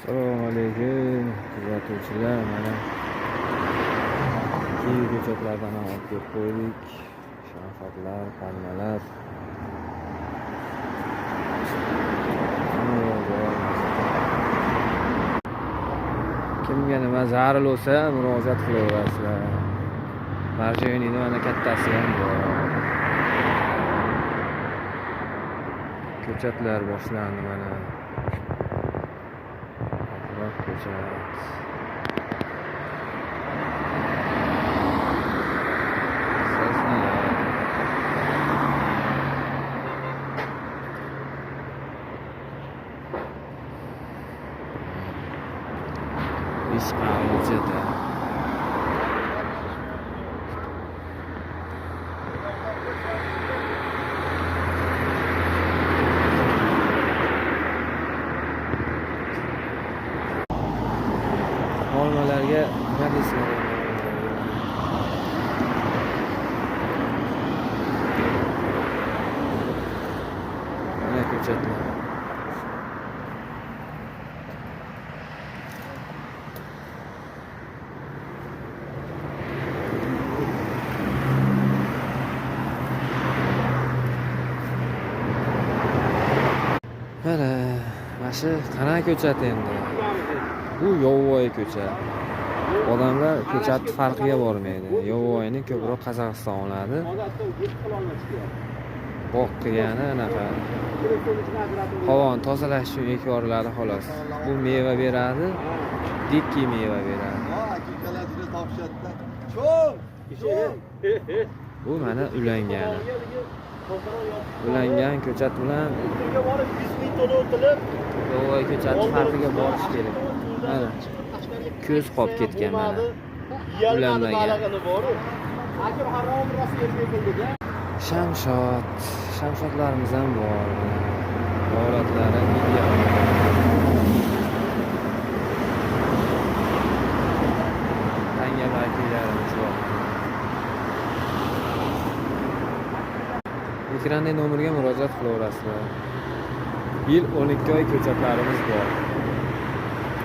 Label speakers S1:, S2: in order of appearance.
S1: Assalomu alaykum kuzatuvchilar. Mana kivi ko'chatlardan ham olib kelib qo'ydik. Shamshotlar, palmalar. Hamma yoq bor. Kimga nima zarur bo'lsa murojaat qilaverasizlar. Marjoniyni mana kattasi ham bor. Ko'chatlar boshlandi mana. Atrof ko'chat. Sosnalar. Ishqari ko'chada. Olmalarga nima deysizlar endi? Mana ko'chatlar. Mana shu qanaqa ko'chat endi? Bu yovvoyi ko'chat. Odamlar ko'chatni farqiga bormaydi. Yovvoyini ko'proq Qozog'iston oladi. Bog' qilgani anaqa havoni tozalash uchun ekib yuboriladi xolos. Bu meva beradi, dikki meva beradi.
S2: Akilkalar juda topishadida. Cho'ng! Cho'ng!
S1: Bu mana ulangani. Ulangan ko'chat bilan yovvoyi ko'chatni farqiga borish kerak. Mana ko'z qolib ketgan mana. Ulanmagan. Shamshod, shamshodlarimiz ham bor. Holatlari ideal. Tanga barkliklarimiz bor. Ekrandagi nomerga murojaat qilaverasizlar. Yil 12 oy ko'chatlarimiz bor.